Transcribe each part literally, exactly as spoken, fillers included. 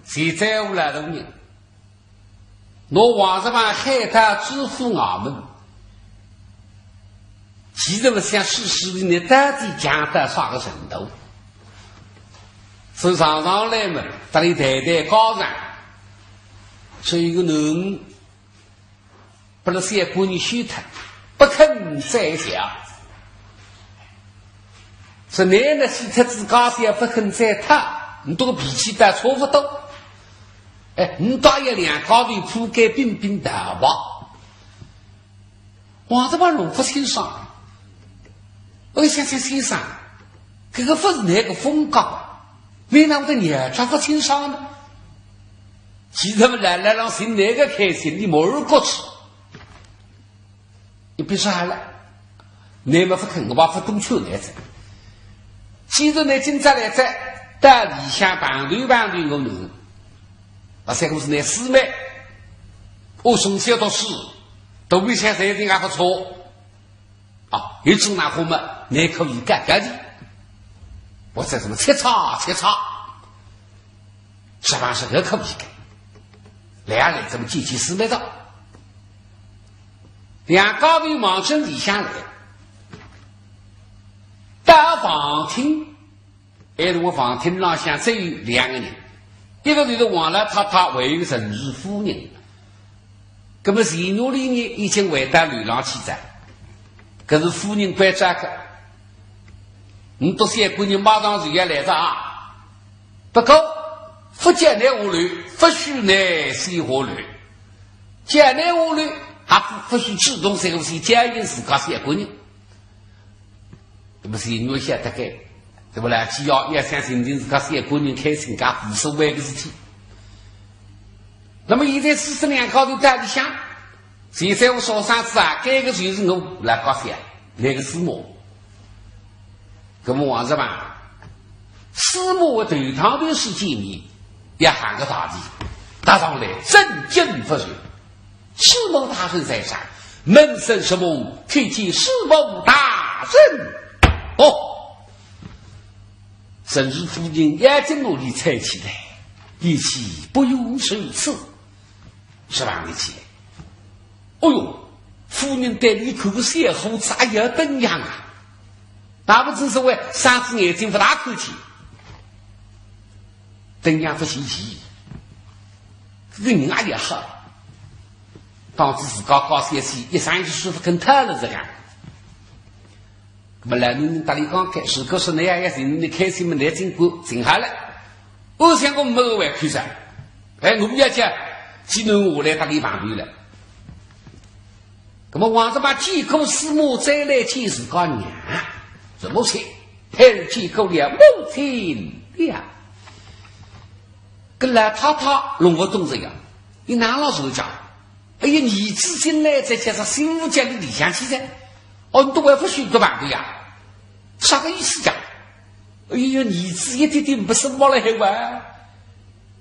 现在我老大人，拿王石板喊到知府衙门，其实么想试试你到底强到啥个程度。所以上上来么，搭伊谈谈家常，说一个囡， 拨勒小官人休脱，不肯再谢。说倷呢，死脱仔家小不肯再脱，倷笃个脾气倒差不多。哎，倷笃也两家头铺盖平平淡吧。王石板弄勿清爽。哎，想想先生，搿个勿是倷个风格，倷哪会得让我勿清爽呢？ 其实么，老老让寻倷个开心，倷没人过去。倷别说好了，倷么勿肯，我把勿动求倷哉。既然倷今朝来哉，到里向碰头碰头我呢。啊，三个是倷师妹，我从小读书，都没想才情也不错。 啊，有种哪哼么，倷可以改改的。或者什么切磋切磋，实际上是很可以的。两人这么见见师妹哉，两家头望准里向来，到房厅， 埃辰光房厅浪向只有两个人，一个就是王老太太，还有一个陈氏夫人。葛么钱玉莲呢，已经回到楼浪去哉，搿是夫人关照个，倷笃小官人马上就要来哉啊。不过，勿叫倷下楼，勿许倷先下楼，叫倷下楼，还勿，勿许主动，随后先叫应自家小官人。 葛么钱玉莲晓得个，对勿啦？只要要想寻寻自家小官人开心，搿无所谓个事体。葛么现在师生两家头到里向，现在我说啥子啊？搿个就是我老家小，倷个师母。葛么王石板，师母头一趟头见面，要行个大礼，踏上来，正襟不住。 师母大人在上，门生承蒙，参见师母大人。哦，陈氏夫人眼睛努力猜起来，语气不用如此，是吧？你起来。哦哟，夫人对伊看个小伙子，哎呀，登样啊！那么正所谓，双子眼睛勿大看见。 登样勿稀奇，搿个人也也好，当仔自家家小姐，一生一世勿肯脱了这个。葛么老年人搭伊讲开，如果说倷也要寻倷开心么，倷尽管寻好了，我想我没个胃口哉，哎，我要叫，只能我来搭伊碰头了。 葛么王石板见过师母，再来见自家娘，是母亲，孩儿见过了母亲了。搿老太太弄勿懂这个，伊哪能说讲？哎呀，儿子进来再叫啥新妇叫伊里向去哉，哦，倷笃还勿许得碰头呀？啥个意思讲？哎呀，儿子一点点勿生活了还哇？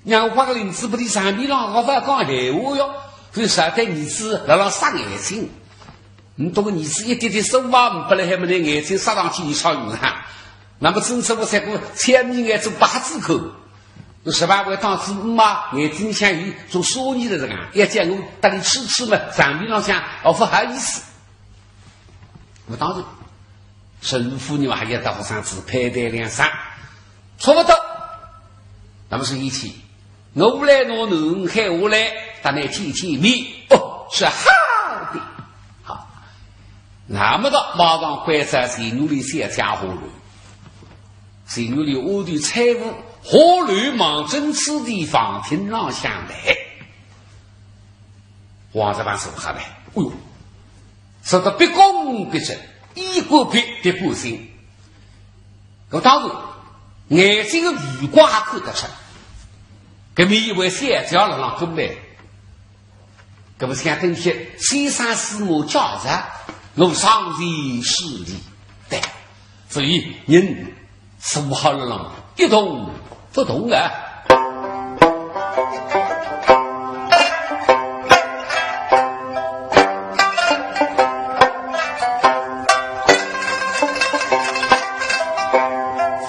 让花个林子拨伊上面浪，我勿讲闲话哟，搿啥对儿子辣辣杀眼睛。倷笃个儿子一点点生活勿拨了，还没拿眼睛杀上去，伊啥用啊？那么真正我才个千米眼珠八字口，我十八回当初妈眼睛像有种沙眼了这个，要叫我搭伊吃吃嘛，上面浪向，哦，勿好意思。我当然 陈氏夫人嘛，还要搭学生子攀谈两声，差不多。那么是一起，我来拿囡儿喊下来，搭倷见见面。哦，是好的。好，那么个马上关照钱玉莲小姐下楼。钱玉莲丫头搀扶下楼，望准此地房厅浪向来。王石板坐下来，哎哟， 说得毕恭毕敬，衣冠毕毕恭毕敬。搿当然，眼睛个余光也看得出，搿面一位小姐辣浪跟来。搿么想等歇先生师母叫着，我上前施礼。对，所以人 坐好了浪，一动不动啊。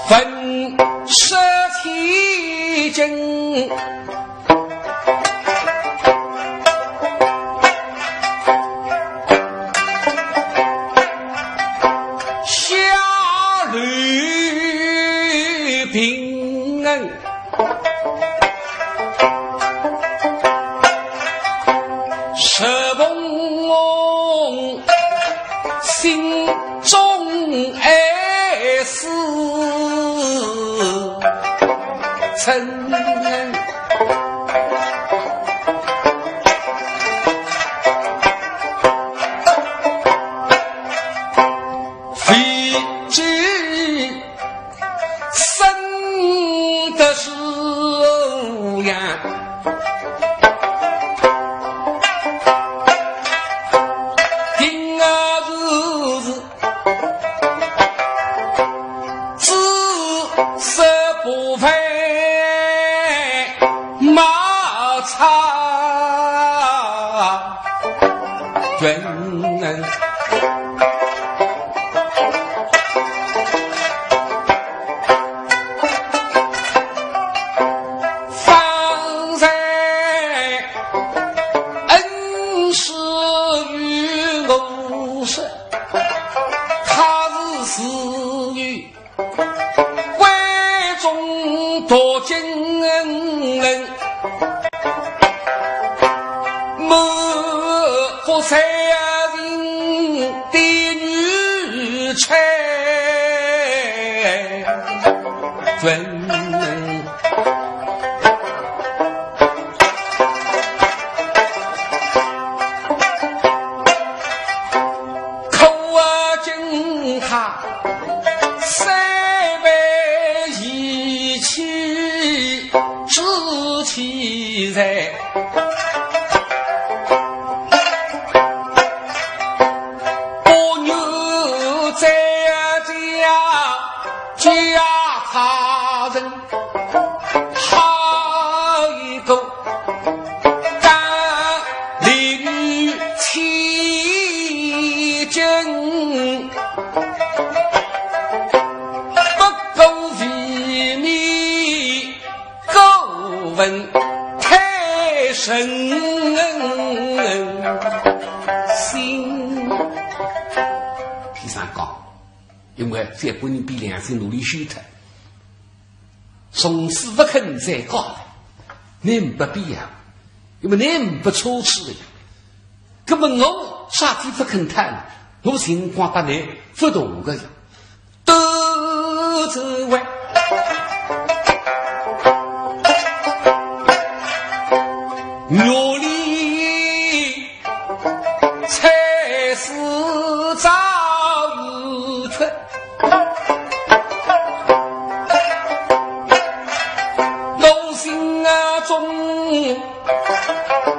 分舍千金，恩，石凤心中爱似春。非知 生得是呀，定啊是，只是不配马差人。 方才恩师与我说，他是自幼关中夺金人，满腹才情的女才俊。 可敬他三杯义气之气在，不愿再嫁，嫁他人。 好一个甘霖千金，不过为你过问太深心。先生讲，因为再不能比良心奴隶休脱。 从此不肯再嫁了，倷勿必呀，因为倷勿出去的。那么我啥体不肯谈？我情况搭倷勿同个呀。都是为我哩 才是遭遇出，我心啊中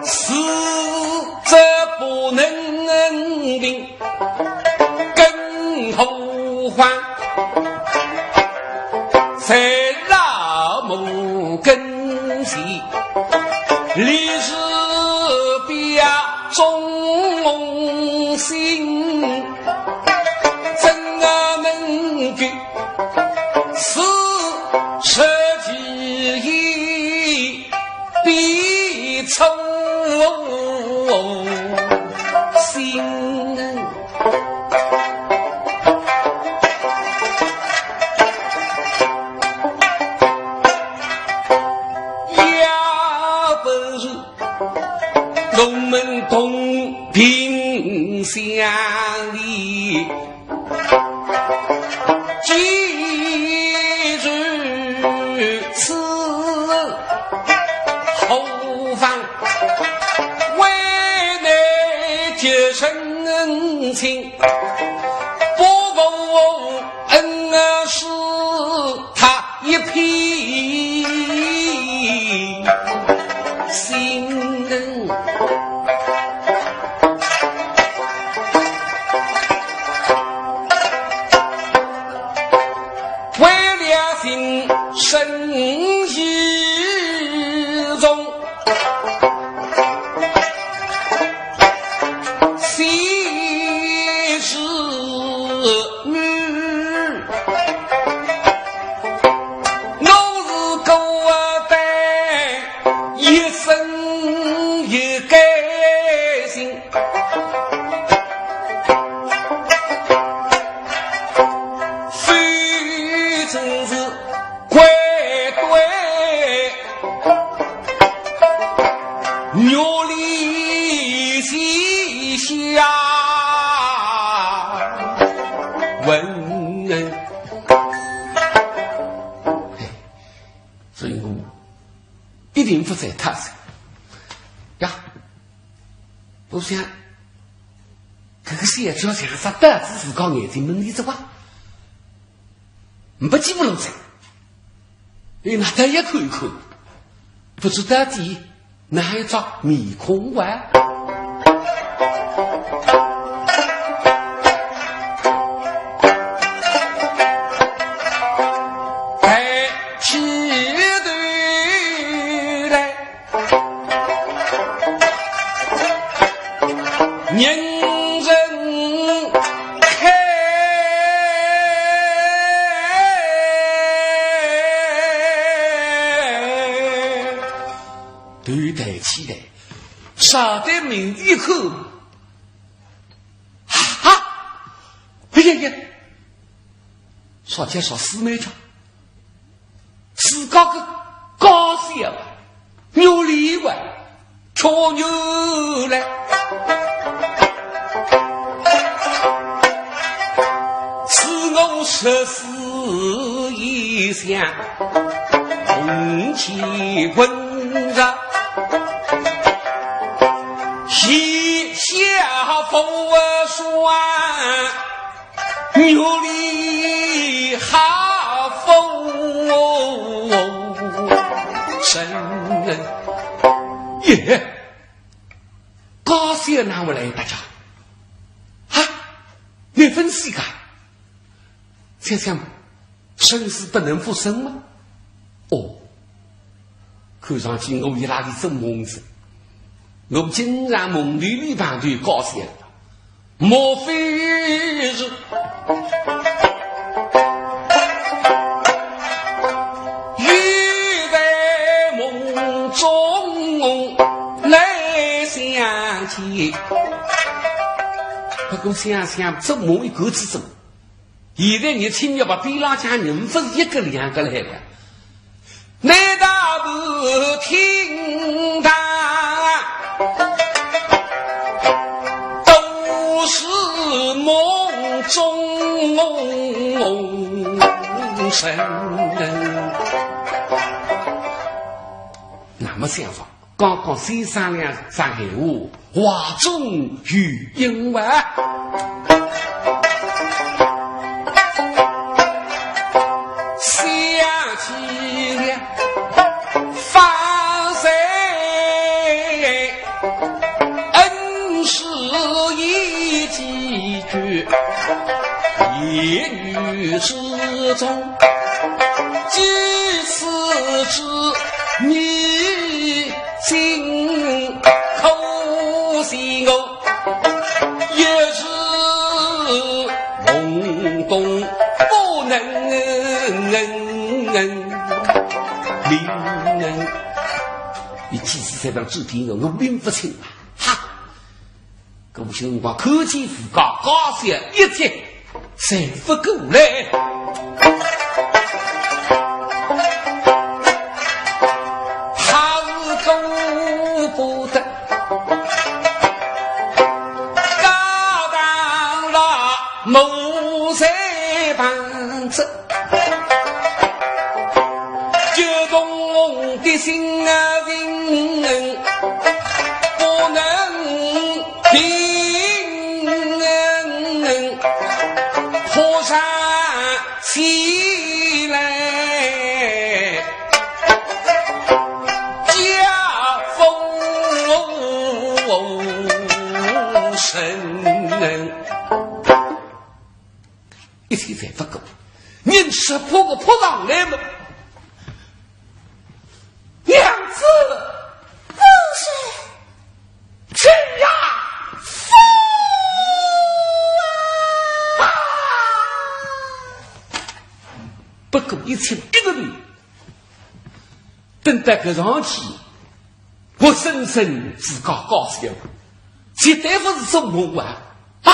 是这不能平，更何况在老母跟前。 立誓表忠心，怎能够是这其意必错心？ 要不是我们同病相怜，既如此，何妨为你结成亲？不过恩师 他一片心疼。为了心生意重， 昔日女，我是孤单一生一个心，非真是 关并勿在他哉。呀，我想，搿个小姐像啥，到底是讲眼睛门里只哇？没几步路哉，伊拿头一看一看，不知到底哪一张面孔哇？抬起头来， 人人开。头抬起来，啥个名字一看，哈哈，哎呀呀，啥叫啥四妹家？ 自家个家小玉里外，巧玉来。是我十四一想，红旗滚着，喜下风霜。 玉里好风神人。耶，家小哪会来搭家？啊，你分析个？想想，生死不能复生吗？哦， 看上去我伊拉里真懵子，我经常梦里里碰头家小，莫非是又在梦中来相见？不过想想，这梦一个之中， 现在你轻描把边浪向人勿是一个两个来个，难道不听他都是梦中神？那么想法， 刚刚先生两声闲话，话中有隐患。想起了方才恩师一句言语之中，几次之你 心口是我一时懵懂不能明。你几时才能指点我，我拎勿清啊！哈！搿辰光看见自家家小一切 才勿过来。还是顾不得，高堂上谋财办事，就动的心啊，心不能定。 和尚起来，家风神。一切侪勿够，人是扑个扑上来么？ 娘子，不是，这样子啊！不过一切逼得你，等到搿场景，我深深自家高兴，绝对勿是做梦啊！啊！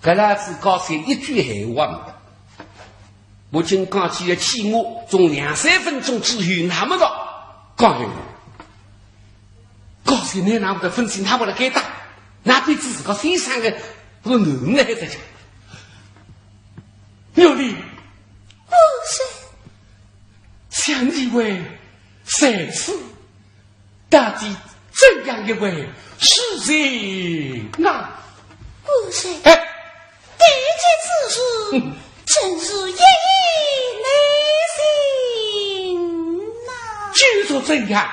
搿老子高兴一句闲话没得，我今讲起要气我，总两三分钟之后，那么个讲闲话。高兴，你那么个分析，那么个该打，那比自家先生个，我囡儿还在讲。有理。不是。你为谁死？到底怎样一回事情啊？官人，哎，这件事情，嗯，真是一言难尽呐。究竟怎样？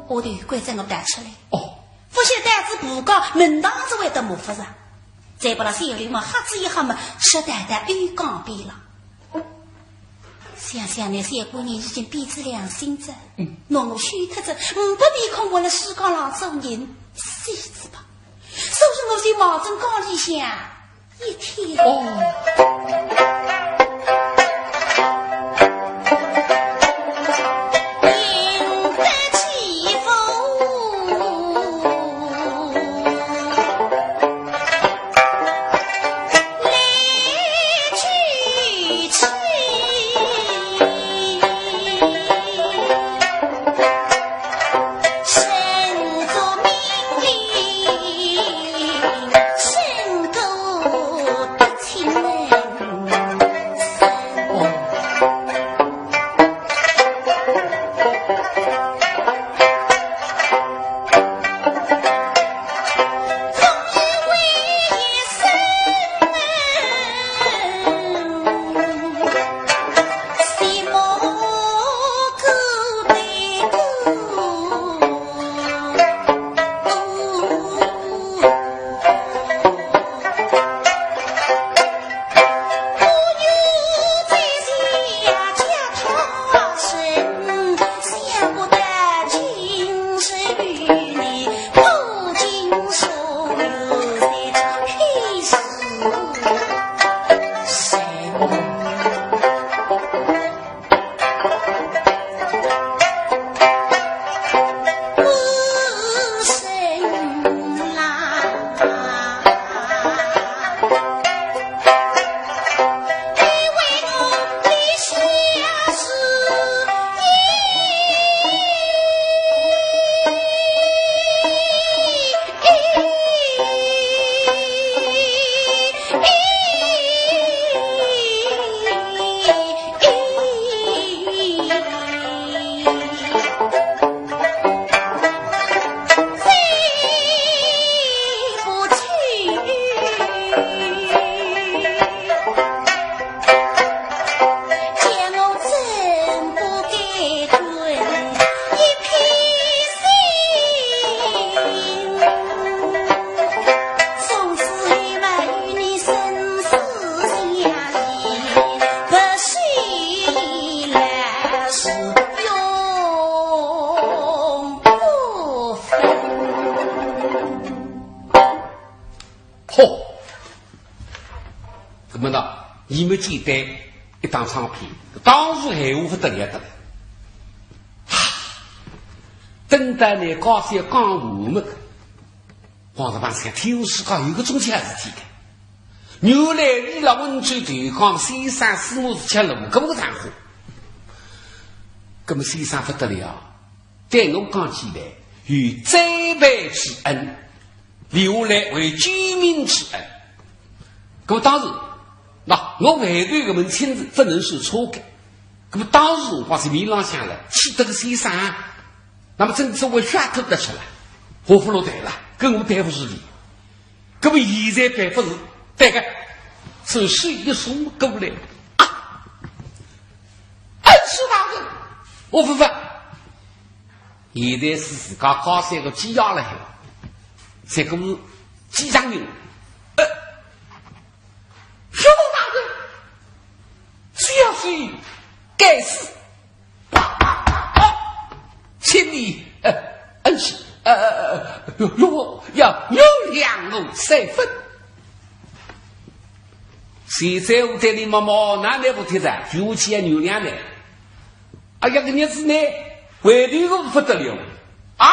我的乖，再我带出来。哦。勿晓得带仔布告，门堂子会得没法子。再拨拉小流氓吓仔一吓嘛，摔倒到油缸边浪。想想呢，小官人已经变仔良心哉，嗯。拿我休脱哉，呒不面孔活辣世界浪做人，死仔吧。所以我就望准缸里向 一天。哦。伊末记得一档唱片，当时闲话勿得了得了。啊，等到呢，高兴讲完末，王石板想，天下世界有搿种介事体个。原来伊拉温州头讲先生师母是吃龙骨个场化。搿么先生勿得了，对我讲起来，有栽培之恩，留下来为救命之恩。搿么当然，那我外头搿门亲事勿能算错个。搿么当时辰光是面浪向了，气得个先生啊，那么真是我血脱得出来，活勿落台了，跟我对勿住伊。搿么现在办法是，对个，手手一松过来，啊，恩师大人，我勿勿。现在是自家高兴个鸡鸭了海，这个鸡上人，呃，师父大人，只要是该死。啊，请你，呃，恩师，呃，呃，呃，我要原谅我三分。现在我对你妈妈哪能勿贴在，就我去要原谅呢？哎呀，搿日子呢，回头个勿得了啊！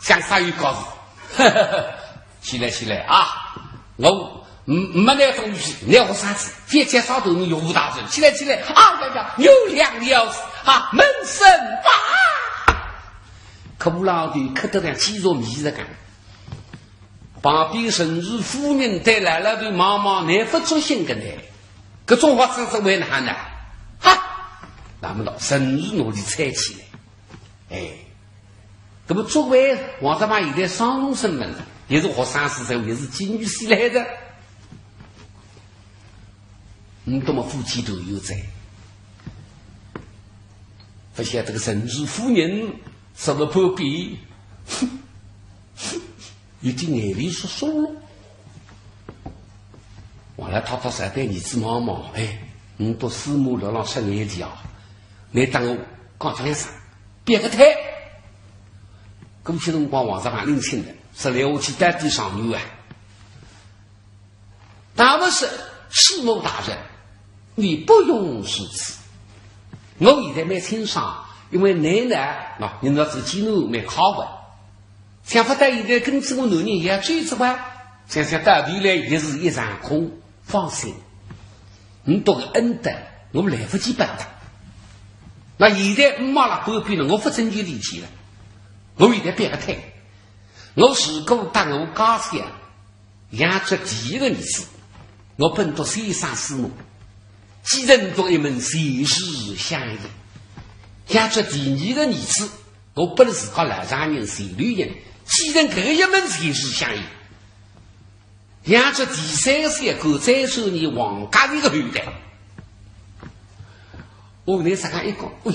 像啥有搞事？起来，起来啊！我 嗯，没那东西，那我啥事？别介绍头，你有大人，起来，起来！啊呀呀，有两条啊，门生吧！可不老的，可得了，气若迷日个。旁边陈氏夫人对老老头望望，难不作兴个呢。搿种话是为哪呢？哈！那么老陈氏努力猜起来。 哎，那么作为王大妈现在双重身份了，也是学生时代，也是妓女时代的。嗯，那么夫妻都有在。不晓得这个陈氏夫人什么破病，有点眼泪疏疏了。王老太太在对儿子望望，哎，你到师母楼浪吃眼睛啊，你等我讲讲啥？ 别个胎。过去辰光王石板领亲的，是来我去带点上女啊。他们是师母大人，你不用如此。我现在蛮清爽，因为你呢，喏，你那是技能蛮高的，想不到现在跟着我男人也追着吧，想想到头来也是一场空。 放心，你多个恩德，我们来不及报答。那现在妈了不必了，我不争气力气了。我现在变个态，我如果当我家小，养出第一个儿子，我本着先生师母，继承着一门前世香烟。养出第二个儿子，我本是个老丈人前流人，继承搿个一门前世香烟。 养出第三个小官，再说你王家一个后代。我那啥看一讲，哎呦，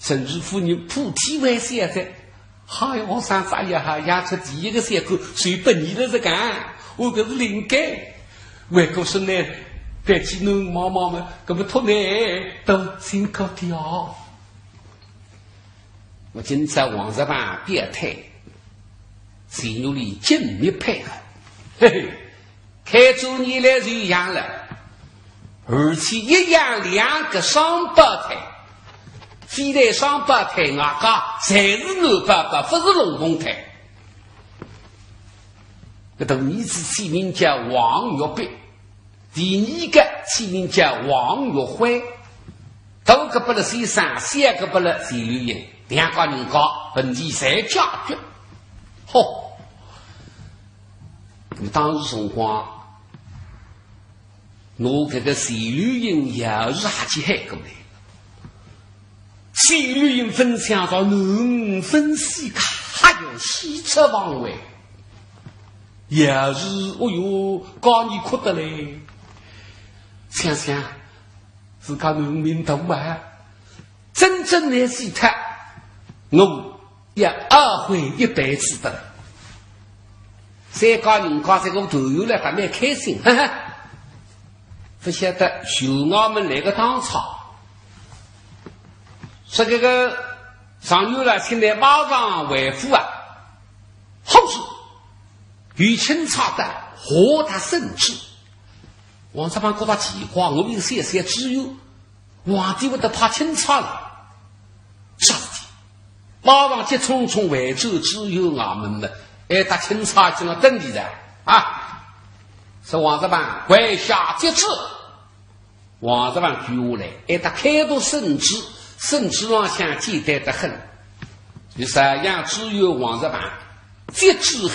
陈氏夫人普天为小哉，哎呀，我想啥呀哈，养出第一个小官，谁不你的这个？我可是灵感。外国说呢，带起侬妈妈们，搿么托呢，都辛苦的哦。 我今朝王石板表态，前路里紧密配合。嘿嘿，开出你来就养了，而且一养两个双胞胎，非但双胞胎，外加侪是男宝宝，不是龙凤胎。搿个儿子起名叫王玉碧， 第二个起名叫王玉辉，大个拨了先生，小个拨了前流人，两家人家问题侪解决。嚯！当时辰光，拿搿个前流人也是还去喊过来。 前流人分享到囡儿分析，哎哟，喜出望外。也是，哦哟，高兴哭得嘞。想想，自家囡儿命大啊，真正来死脱，我也懊悔一辈子的。三家人家在我团圆了，还蛮开心，哈哈。 不晓得舅爷们来个当差，说搿个状元郎请来马上回府啊，好事，有钦差到，话到圣旨，王石板觉得奇怪，我有小小知县，皇帝会得派钦差了，啥事体？马上急匆匆回转知县衙门了，哎，搭钦差就勒等俚哉啊。说王石板跪下接旨。王石板跪下来，哎，搭开读圣旨，圣旨上向简单得很。就朝阳知县王石板接旨后，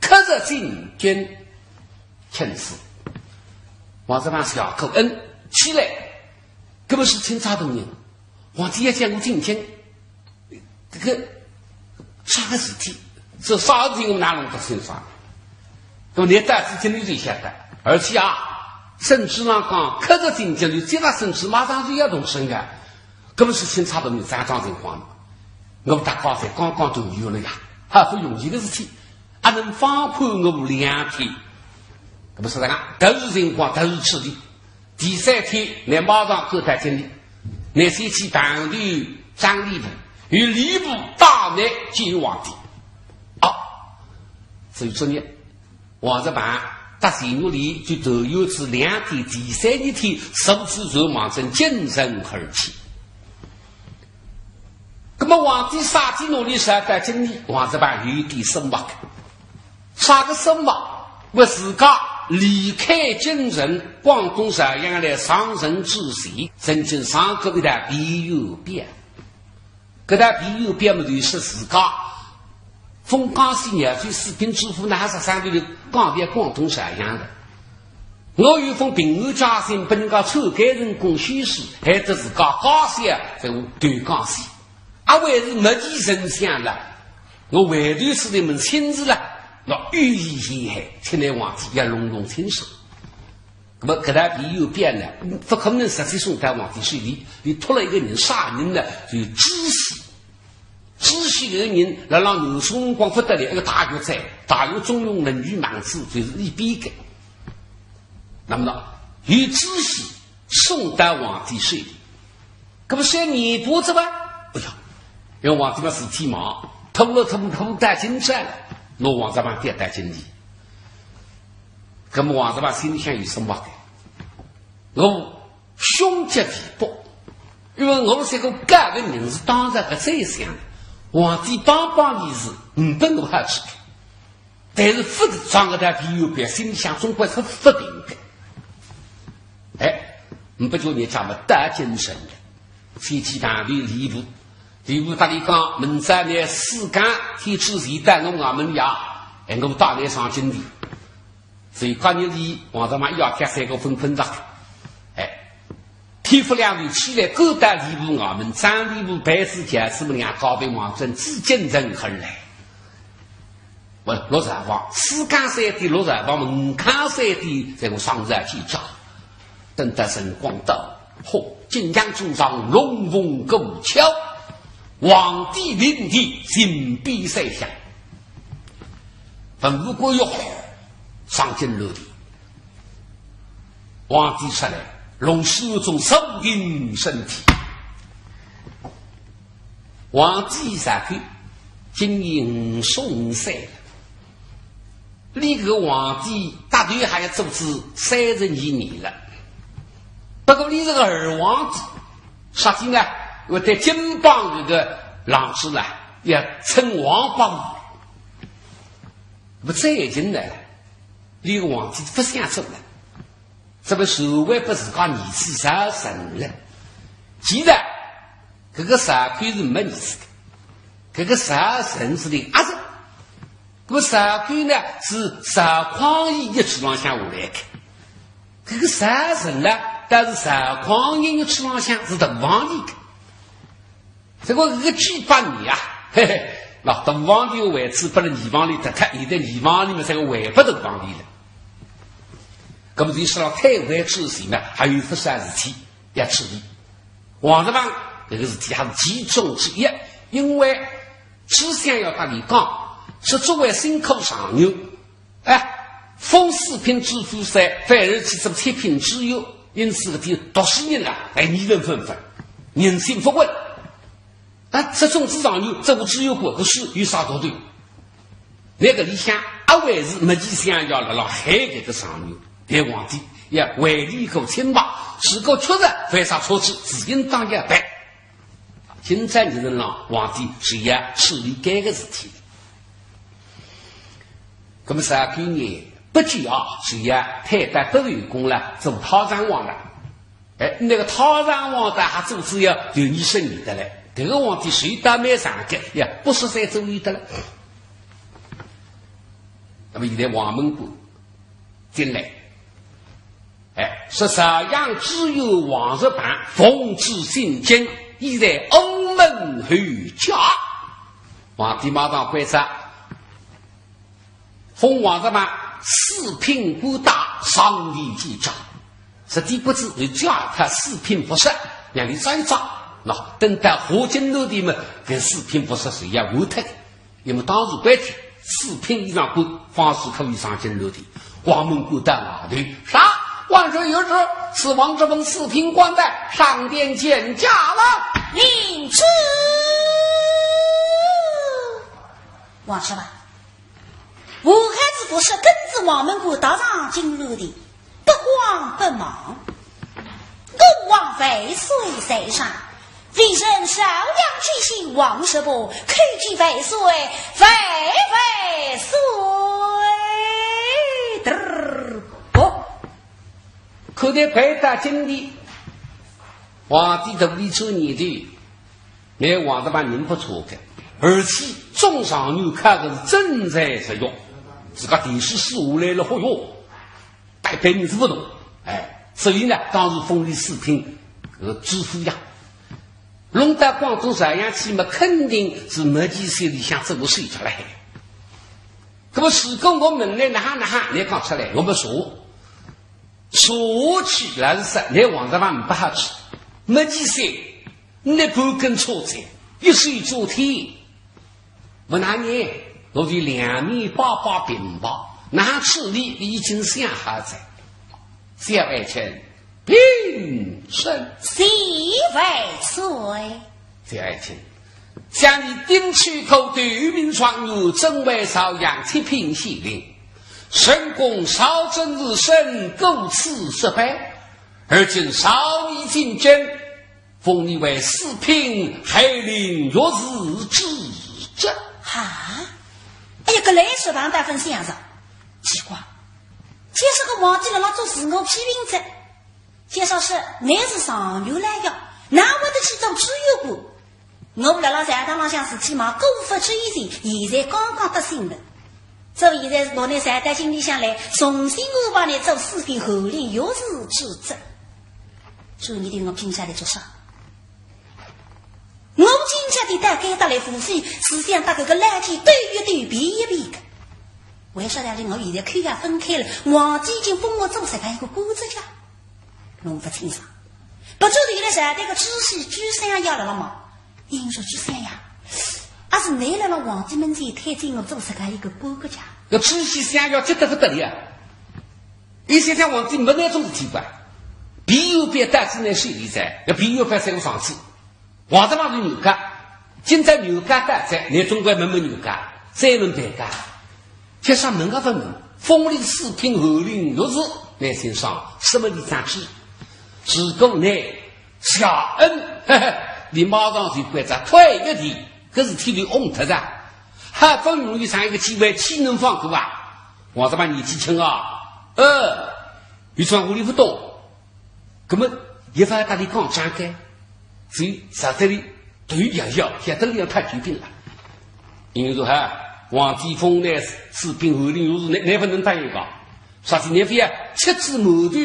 刻日进京。 请示。王石板笑口，嗯，起来，搿么是钦差大人，皇帝要叫我进京，搿个啥个事体？这啥事体我哪弄得清爽？搿么你到仔京里就晓得，而且啊，圣旨上讲，刻日进京，就接到圣旨马上就要动身个，搿么是钦差大人啥桩情况呢？我搭高才刚刚都有了呀，还勿容易个事体。 阿能放宽我两天。搿么是讲，特殊情况，特殊处理。第三天，倷马上赶到京里，倷先去办理张礼部，由礼部带倷见皇帝。啊，所以说呢，王石板搭钱玉莲就团圆至两天，第三日天，速速就望准京城而去。 搿么皇帝啥体哪里晓得今年王石板有点失望个？啥个失望？我自家离开京城，广东邵阳来上任之前，曾经上过一道备用表。搿道备用表么，就是自家封江西饶州四品知府，哪哈十三岁就讲到广东邵阳了。 我有封平安家信，拨人家篡改成功修书，害得自家家小在我断江西。啊，还是没几人想了，我回头是你们亲自了，那有意陷害，请来皇帝要弄弄清爽。那么搿道备用表呢，勿可能直接送到皇帝手里，伊托了一个人，啥人呢？就是知县。 知县搿个人，辣辣南宋辰光勿得了，一个大学者，大学中庸，能语孟子，就是伊编个。那么呢，由知县送到皇帝手里，搿么算年半子吧？哎呀，因为皇帝嘛事体忙，拖了拖拖到今朝了，拿王石板调到京里。搿么王石板心里向有失望个，我 凶吉未报，因为我是一个高个人，是当着个宰相，皇帝帮帮伊是，呒拨我好处个。但是勿是装个道备用表，心里向总归是勿平个。哎，呒拨叫人家么到京城了，先去谈谈礼部，礼部搭伊讲，明朝倷四更天子前到我衙门呀，哎，我带倷上京里。 所以隔日里，王石板一夜天三个昏昏着，哎，天勿亮就起来，赶到礼部衙门，张礼部、办事、教书么两家头望准紫禁城而来。我陆朝房，四更三点陆朝房，五更三点在我上朝见驾。等到辰光到，嚯，景阳冈上龙凤鼓敲，皇帝临殿，金匾三响。 文武官员上京銮殿，皇帝出来，龙须中，手擎圣体。皇帝上去，今年五十五岁了。伊搿个皇帝搭头还要做仔三十二年了。不过伊是个二皇帝，啥体呢？因为对金邦搿个浪子啦，要称王伯虎。 勿再近了，伊个皇帝勿想做了，搿么传位拨自家儿子赵恒了。其实，搿个赵构是没儿子个，搿个赵恒是伊阿侄。搿么赵构呢，是赵匡胤一支浪向下来个。搿个赵恒呢，倒是赵匡胤一支浪向是大房里个。 搿个搿个几百年啊，嘿嘿，那大房里个位置拨了二房里脱脱，现在二房里嘛，搿个还拨大房里了。搿么就说了，退位之前呢，还有勿少事体要处理。王石板搿个事体还是其中之一，因为宰相要搭伊讲，是作为新科状元， 哎，封四品知府，反而去做七品知县，因此搿点读书人啊，哎，议论纷纷，人心不稳。啊，这种子状元，这个知县官，搿是有啥道理？那个里向，阿还是没几想要辣辣害搿个状元，但皇帝也为你一个清白，如果确实犯啥错事，是应当要办。今朝你们呢，皇帝是要处理该个事体。那么啥个呢？不久啊，是要退到北后宫了，做太上皇了。哎，那个太上皇的还做只要有你生意的嘞，这个皇帝谁倒没上个，也不是在做你的了。那么现在黄门官进来，哎，说朝阳知县王石板奉旨进京，已在午门候驾。皇帝马上关照，封王石板四品官带，上殿见驾。实际不知有驾，他四品服饰，让你照一照。那等到下金銮殿么，搿四品服饰是要换脱的。那么当时规矩，四品以上官方是可以上金銮殿。黄门官到外头，啥？万岁有旨，是王石板四品官带，上殿见驾了。领旨。王石板，武汉子服饰跟仔黄门官踏上金銮殿，不慌不忙。吾皇万岁在上，微臣朝阳知县王石板叩见万岁，万万岁！嘚儿啵。可得快到金殿，皇帝头里出念头，那王石板人不错个，而且中状元考个是真才实学，自家殿试试下来了，嚯哟，带班人是不同。哎，所以呢，当时封伊四品，呃，知府呀。弄到广东朝阳去嘛，肯定是没几岁里向做个手脚了海。那么如果我问来哪哈哪哈，你讲出来，我们说，说去，老实说，那王石板不好去，没几岁，那半根车子，一手遮天。我拿你，我就两面八八平吧，拿处理已经想好哉。小爱卿，平身。谢万岁。小爱卿，想你丁丑科第一名状元，正为朝阳七品县令，深宫朝政之身，顾此失班，而今召你进京，封你为四品，翰林学士之职。哈？哎呀，搿来说堂大分先生，奇怪，就是个皇帝辣辣做自我批评哉。 介绍说，你是状元来呀，哪会得去做知县官？我辣辣朝堂浪向事体忙，过勿去以前，现在刚刚得信的。这现在是拿你传到京里向来，重新安排你做四品翰林学士之职。注意听我拼下来做啥？我今朝的到该搭来无非是想搭搿个老奸斗一斗，辩一辩个。为啥道理我现在口要分开了，皇帝已经封我做实梗一个官哉呀？ 弄勿清爽。不晓得现在朝代个知县、知县爷辣辣忙，因为说知县爷，阿是你辣辣皇帝面前推荐我做实梗一个官个家？搿知县、县爷急得不得了啊！伊想想皇帝没那种事体吧？比喻别带子那势利哉，要比喻别三个房子。 皇上嘛是女家，今朝女家到哉，你总归问问女家，再问别家。介绍问啊勿问，封你四品翰林学士，你心上什么里长去？如果你谢恩，嘿嘿，你马上就关照退一地，搿事体就翁脱哉。好不容易上一个机会，岂能放过啊？皇上嘛年纪轻啊，呃，有种屋里勿懂。 搿么一番搭伊讲讲个，所以实在里头摇摇，晓得伊要太君病了。因为说哈，皇帝封你四品翰林学士，你你不能答应个，啥事你非要吃仔馒头，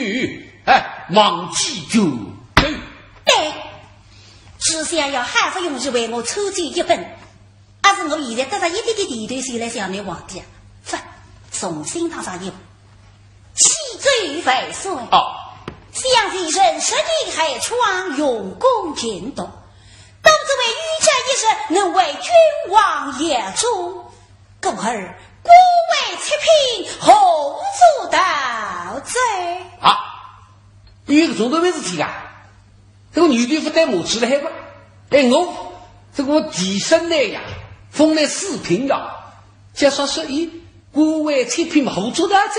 哎，忘记就对。对，知县爷好不容易为我出尽一本， 阿是我现在得着一点点甜头，就来向你皇帝啊，勿，重新打上一步。启奏万岁。哦。想微臣十年寒窗，用功勤读，当只为御驾一日，能为君王效忠。故而官位七品，何足道哉？啊，有个重头没事体啊。 搿个女的勿带母子了，还勿？哎，我搿个提升来呀，封来四品呀，介绍说，咦，官位七品嘛，好做到哉。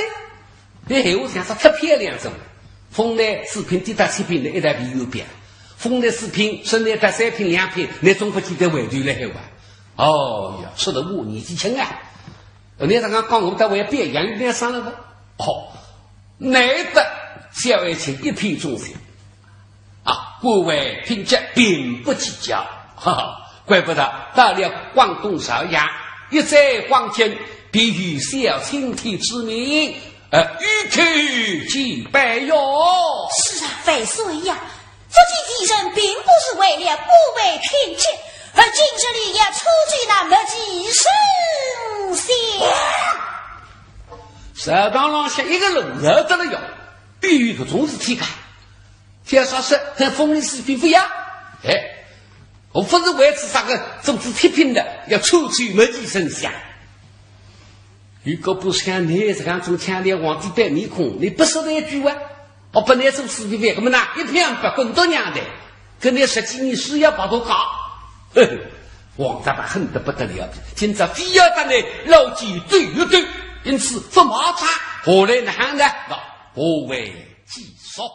搿闲话讲得太漂亮哉。封倷四品跌到七品，倷一道皮又变。封倷四品，升倷到三品两品，倷总勿见得回头了，还哇？哦呀，说得我年纪轻啊。倷刚刚讲我到位表扬倷啥了个？哦，难得小爱卿一片忠心啊，官位品级并不计较，哈哈，怪不得到了广东邵阳，一载黄金，必有小青天之名，呃，有求必应哟。是啊，万岁呀，福建地人并不是为了官位品级，而今日里要出去那么几声响。朝堂浪向一个乱得了哟，必有搿种事体个。 叫啥说，封倷四品勿要？哎，我勿是为仔啥个做仔七品的，要出去么几声响。如果不像倷这样种腔调皇帝白面孔，倷不说的一句话，我本来做四品，那么呢，一片不滚到娘的，跟倷十几年是要把头搞。呵呵，王大大恨得不得了，今朝非要搭倷老奸对一对，因此勿骂他，后来哪能呢？那不为己所。